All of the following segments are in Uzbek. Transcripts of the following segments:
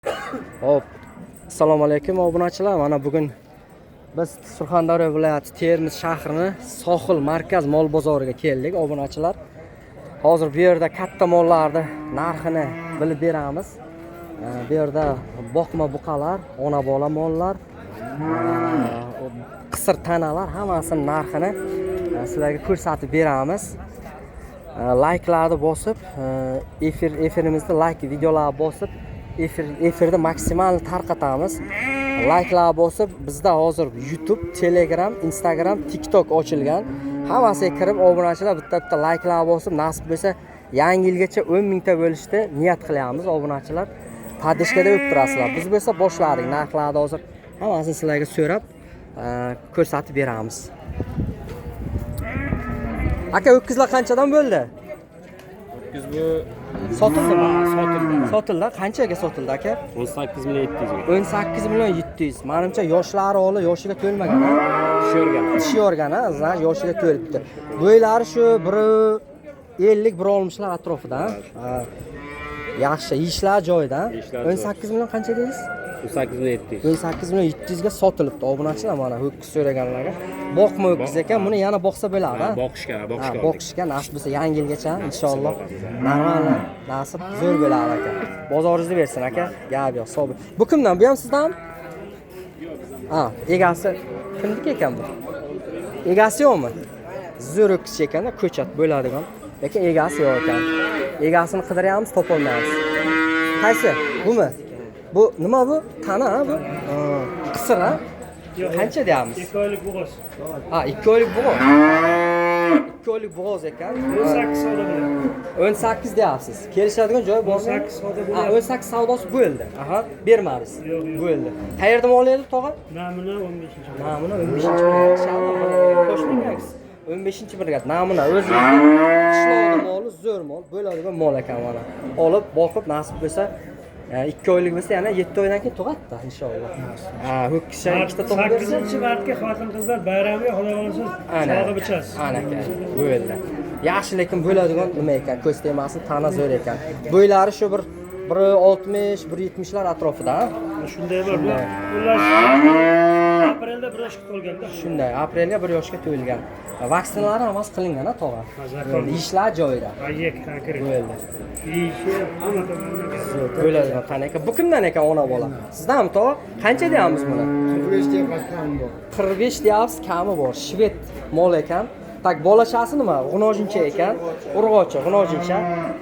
Hop. Assalomu alaykum, obunachilar. Mana bugun biz Surxondaryo viloyati Termiz shahrini Sohil markaz mol bozoriga keldik, obunachilar. Hozir bu yerda katta mollarni narxini bilib beramiz. Bu yerda boqma buqalar, ona bola mollar, qisir tanalar, hammasini narxini sizlarga ko'rsatib beramiz. Layklarni bosib, efirimizda layk videolarni bosib, efirni maksimal tarqatamiz. Layklar bosib, bizda hozir YouTube, Telegram, Instagram, TikTok ochilgan. Hammasiga kirib, obunachilar, bitta bitta layklar bosib, nasib bo'lsa, yangi yilgacha 10 mingta bo'lishni niyat qilyapmiz, obunachilar. Поддержка da o'tib turasizlar. Biz bo'lsa boshladik, narxlarni hozir hammasini sizlarga so'rab, ko'rsatib beramiz. Aka, ho'kizlar qanchadan bo'ldi? Ho'kiz bu. Sotildimi? Sotildi. Sotildi. Qanchaga sotildi, aka? 18 million 700 ga. 18 million 700. Manimcha, yoshlari holi yoshiga to'lmagan, ha? Tish yorgan. Tish yorgan, ha? Значит, yoshiga to'libdi. Bo'ylari shu 1.50, 1.60lar atrofida, ha? Ha. Yaxshi, ishlar joyida, ha? Ishlar. 18 million qancha dedingiz? 18 million 700. 18 million 700 ga sotilibdi, obunachilar, mana ho'kiz so'raganlarga. Boqma ho'kiz ekan, buni yana boqsa bo'ladi, ha? Boqishga, Ha, boqishga oldik. Boqishga nasib bo'lsa, yangi yilgacha inshaalloh. Boqamiz. Normal, nasib zo'r bo'ladi, aka. Bozoringizni bersin, aka. Gap yo'q, sog'. Bu kimdan? Bu ham sizdanmi? Ha, egasi kimniki ekan bu? Egasi yo'qmi? Zo'r ho'kizcha ekanda, ko'chat bo'ladigan. Lekin egasi yo'q ekan. Egasini qidiryapmiz, topolmayapmiz. Qaysi? Bumi? Bu nima bu? Tana, ha, bu? Ha, qisir, ha? Qancha deyapmiz? 2 oylik bo'g'oz. Ha, 2 oylik bo'g'oz. 2 oylik bo'g'oz ekan. 18 savdo bo'lyapti. 18 deyapsiz. Kelishadigan joyi bormi? 18 savdo Ha, bo'lyapti. 18 savdosi bo'ldi. Aha, bermadingiz. Yo'q, yo'q. Bo'ldi. Qayerda mol edi, tog'a? Namuna 15. Namuna 15-brigada. Qo'shilgansiz. 15-brigada namuna o'zimizni qishloqni moli, zo'r mol, bo'ladigan mol ekan mana. Olib, boqib, nasib bo'lsa, 2 oylik bo'lsa, yana 7 oydan keyin tug'adi inshaalloh. Ha, ho'kizcha ikkita tug'ib bersa. 8 martga xotin qizlar bayramiga, xudo xohlasa, Ana. sog'ib ichasiz. Ana aka, bo'ldi. Yaxshi, lekin bo'ladigan nima ekan, ko'z tegmasin, tana zo'r ekan. Bo'ylari shu bir 1.60, 1.70lar atrofida, ha? Shunday bor. Shunday. Ular aprelda 1 yoshga to'lganda. Shunday, aprelga 1 yoshga to'lgan. Vaksinalar hammasi qilingan, ha, tog'a? Zakon. Ishlar joyida. Ayek konkret. Bo'ldi. Ishi hamma tomondan. Zo'r, bo'ladigan qani ekan. Bu kimdan ekan, ona bola? Sizdanmi, tog'a? Qancha deyapmiz buni? 45 deyapman, kami bor. 45 deyapsiz, kami bor. Shved mol ekan. Так, bolachasi nima? G'unojincha ekan. Urg'ochi, g'unojincha.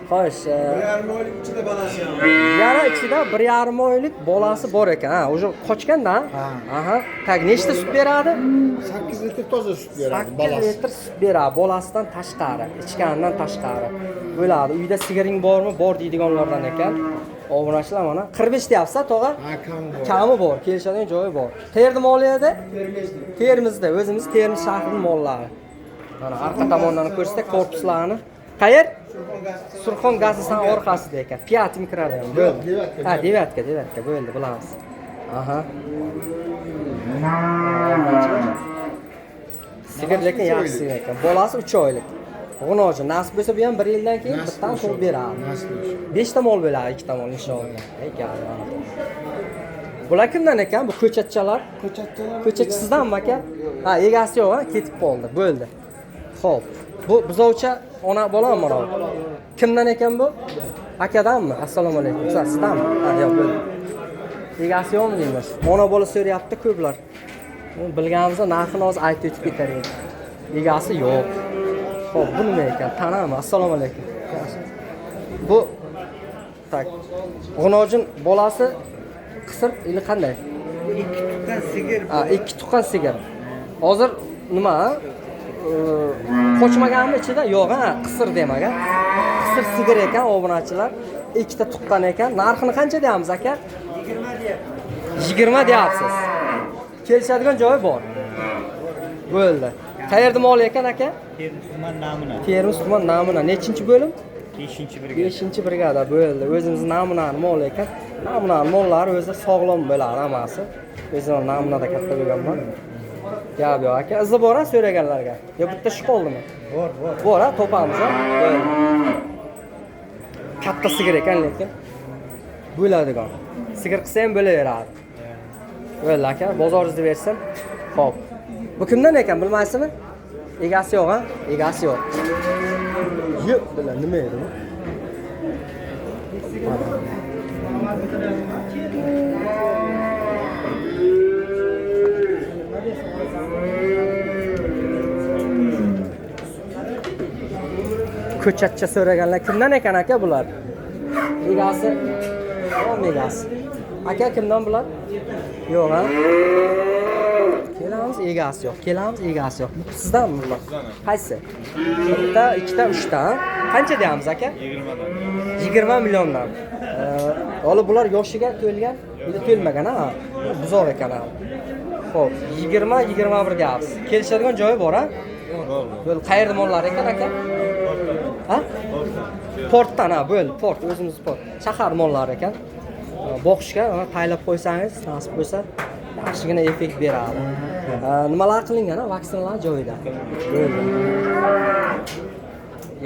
Xo'sh, 1,5 oylik ichida bolasi ham. Yana ichida 1,5 oylik bolasi bor ekan. Ha, уже qochganda. Ha. Aha. Так, nechta sut beradi? 8 litr toza sut beradi 8 bolasi. Litr sut beradi bolasidan tashqari, ichganidan tashqari. Bo'ladi. Uyda sigiring bormi? Bor deydiganlardan ekan. Obunachilar, mana 45 deyapsiz, tog'a? Ha, kami bor. Kami bor, kelishadigan joyi bor. Qayerda mol edi? Termizda. Termizda, o'zimiz Termiz shahrining mollari. Mana orqa tomondan ko'rsak korpuslarni. Qayer? Surxon gazisining orqasida ekan. Пятый mikrorayon. Yo'q, Девятка. Ha, Девятка, Девятка bo'ldi, bilamiz. Aha. Sigir lekin yaxshi sigir ekan. Bolasi 3 oylik. G'unoji, nasib bo'lsa, bu ham 1 yildan keyin bittadan tug'ib beradi. Nasib o'sha. 5 ta mol bo'ladi, ikkita mol inshaalloh. Ey, gap. Bular kimdan ekan bu ko'chatchalar? Ko'chatchalar. Ko'chatchi sizdanmi, aka? Ha, egasi yo'q, ha, ketib qoldi. Bo'ldi. Xo'p. Bu buzovcha ona bolami mana bu? Kimdan ekan bu? Akadanmi? Assalomu alaykum. Sizdanmi? Ha, yo'q, bo'ldi. Egasi yo'qmi deymiz. Ona bola so'rayapti ko'plar. Uni bilganimizda narxini hozir aytib o'tib ketar edik. Egasi yo'q. Xo'p, bu nima ekan? Tanami? Assalomu alaykum. Bu, так. G'unojin bolasi qisir или qanday? Bu ikki tuqqan sigir. Ha, ikki tuqqan sigir. Hozir nima? Qochmaganmi ichida? Yo'q, ha, qisir demak, ha. Qisir sigir ekan, obunachilar. Ikkita tuqqan ekan. Narxini qancha deyapmiz, aka? 20 deyapti. 20 deyapsiz. Kelishadigan joyi bor. Bo'ldi. Qayerda mol ekan, aka? Termiz tuman, Namuna. Termiz tuman, Namuna. Nechinchi bo'lim? 5-brigada. 5-brigada bo'ldi. O'zimiz Namunani mol ekan. Namunani mollari o'zi sog'lom bo'ladi hammasi. O'zim ham Namunada katta bo'lganman. Gap yo'q, aka. Izi bor, ha, so'raganlarga. Yo bitta shu qoldimi? Bor, bor. Bor, ha, topamiz, ha. Bo'ldi. Katta sigir ekan lekin. Bo'ladigan. Sigir qilsa ham bo'laveradi. Bo'ldi aka, bozoringizni bersin. Xo'p. Bu kimdan ekan bilmaysizmi? Egasi yo'q, ha? Egasi yo'q. Yo'q, bilan nima edi bu? Ko'chatcha so'raganlar kimdan ekan aka bular? Egasi yo'qmi egasi? Aka kimdan bular? Yo'q, ha? Kelamiz, egasi yo'q. Kelamiz, egasi yo'q. Bu sizdanmi bular? Qaysi? Bitta, ikkita, uchta, ha? Qancha deyamiz aka? 20 milliondan. Hali bular yoshiga to'lgan, endi to'lmagan, ha? Buzoq ekan, ha. Xo'p, 20-21 deyapsiz. Kelishadigan joyi bor, ha? Bo'ldi, qayerda mollar ekan aka? Ha? Portdan, ha, bo'ldi, port, o'zimiz port. Shahar mollari ekan. Boqishga taylab qo'ysangiz, nasib bo'lsa, yaxshigina effekt beradi. Nimalar qilingan, ha? Vaksinalar joyida. Bo'ldi.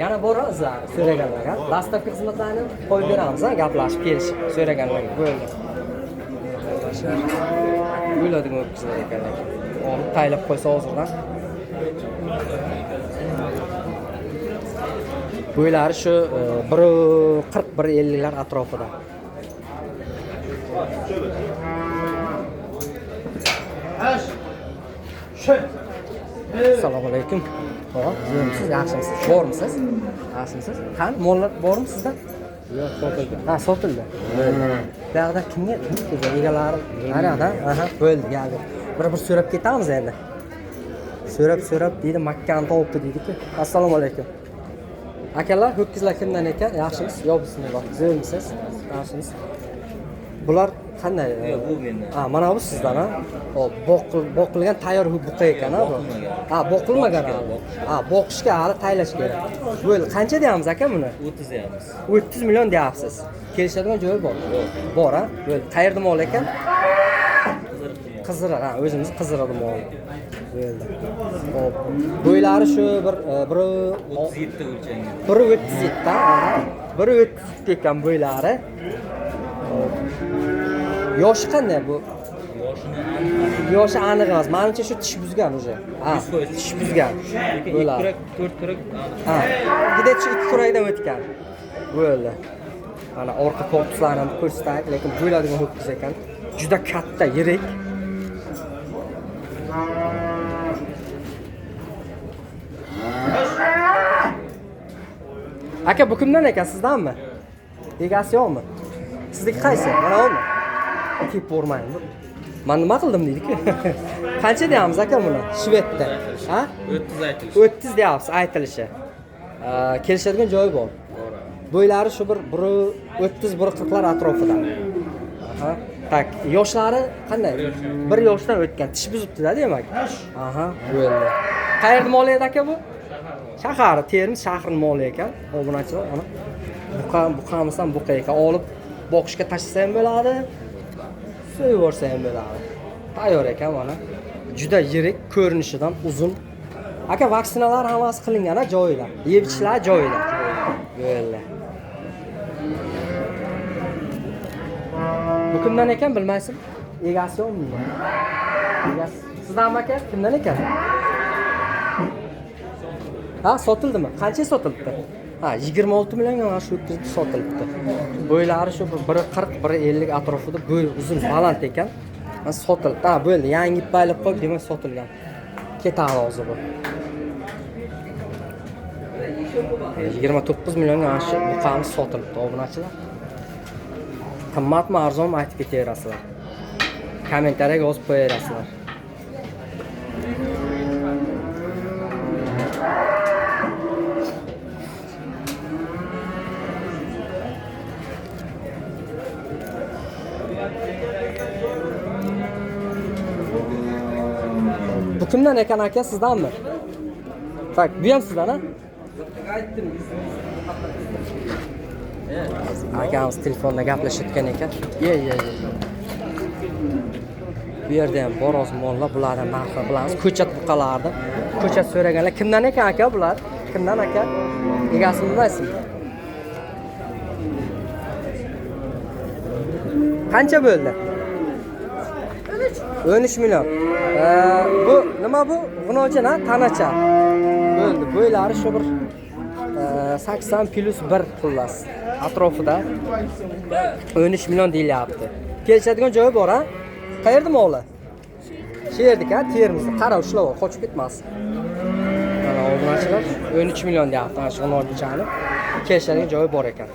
Yana bor izlari so'raganlar, ha? Dastlabki xizmatlarni qo'yib beramiz, ha, gaplashib, kelishib so'raganlarga. Bo'ldi. O'yladigan o'tkazlar ekan. Olib taylab qo'ysa hozirdan. Bo'ylari shu 1.40-1.50lar atrofida. Assalomu alaykum. Hop, zo'rmisiz, yaxshimisiz? Bormisiz? Yaxshimisiz? Qani, mollar bormi sizda? Yo'q, sotildi. Ha, sotildi. Bu yoqda kimga? Kim egalari? Ana, aha, bo'ldi, gap yo'q. Bir so'rab ketamiz endi. So'rab deydi, Makkani topibdi deydi-ku. Assalomu alaykum. Akalar, ho'kizlar kimdan ekan? Yaxshimisiz? Yo, bismillah. Zo'rmisiz? Yaxshimisiz? Bular qanday? Yo'q, bu mendan. Ha, mana bu sizdan, ha? Hop, boqilgan tayyor buqa ekan, ha bu? Ha, boqilmagan hali. Ha, boqishga hali taylash kerak. Bo'ldi, qancha deyamiz aka buni? 30 deyamiz. 30 million deyapsiz. Kelishadigan joyi bor. Bor, ha? Bo'ldi. Qayerda mol ekan? Qiziriq, ha, o'zimiz Qiziriqda mol. Bo'ldi. Hop. Bo'ylari shu bir 37 o'lchangan. 1.37, aha. 1.37 ekan bo'ylari. Hop. Yoshi qanday bu? Yoshi aniq emas. Menimcha shu tish buzgan уже. Ha, tish buzgan. Bo'ladi. Kurak, 4 kurak. Ha, где-то shu 2 kurakdan o'tgan. Bo'ldi. Mana orqa korpuslarini ham ko'rsataylik, lekin bo'ladigan ho'kiz ekan. Juda katta, yirik. Aka, bu kimdan ekan, sizdanmi? Egasi yo'qmi? Sizniki qaysi? Mana umi? Kelib bormaymi? Men nima qildim deydi-ku. Qancha deyamiz aka buni? Shvedda. Ha? 30 aytilishi. 30 deyapsiz aytilishi. Kelishadigan joyi bor. Bo'ylari shu bir 1.30 1.40lar atrofida. Aha. Tak, yoshlari qanday? 1 yoshdan o'tgan. Tish buzibdi-da demak. Aha, bo'ldi. Qayerda moli edi aka bu? Shahar, Termiz shahrining moli ekan. Obunachilar, ana buqamiz ham buqa ekan. Olib boqishga tashlasa ham bo'ladi, so'yib yuborsa ham bo'ladi. Tayyor ekan mana. Juda yirik, ko'rinishidan uzun. Aka, vaksinalar hammasi qilingan, ha, joyida. Yeb ichishlar joyida. Bo'ldi. Bu kimdan ekan bilmaysizmi? Egasi yo'qmi? Egasi sizdanmi aka? Kimdan ekan? Ha, sotildimi? Qancha sotilibdi? Ha, 26 millionga mana shu o'tkazib sotilibdi. Bo'ylari shu 1.40, 1.50 atrofida, bo'y uzun, baland ekan. Mana sotilibdi. Ha, bo'ldi. Yangi paylab qo'yib, demak sotilgan. Ketadi hozir bu. 29 millionga mana shu buqamiz sotilibdi, obunachilar. Qimmatmi, arzonmi aytib ketaverasizlar. Kommentariyaga yozib qo'yaverasizlar. Bu kimdan ekan aka, sizdanmi? Tak, bu ham sizdan, ha? Akamiz telefonda gaplashayotgan ekan. Ye. Bu yerda ham bor oz mollar, bularning narxini bilamiz. Ko'chat buqalarni. Ko'chat so'raganlar kimdan ekan aka bular? Kimdan aka? Egasini bilmaysizmi? Qancha bo'ldi? 13 million. Bu nima bu? G'unocha, tanacha. Bo'ldi. Bo'ylari shu bir 80 plus 1 xullas. Atrofida 13 million deyilyapti. Kelishadigan joyi bor, ha? Qayerda moli? Shu yerdik, ha, Termizda. Qara, ushlab ol, qochib ketmasin. Mana obunachilar 13 million deyapti mana shu g'unochani. Kelishadigan joyi bor ekan.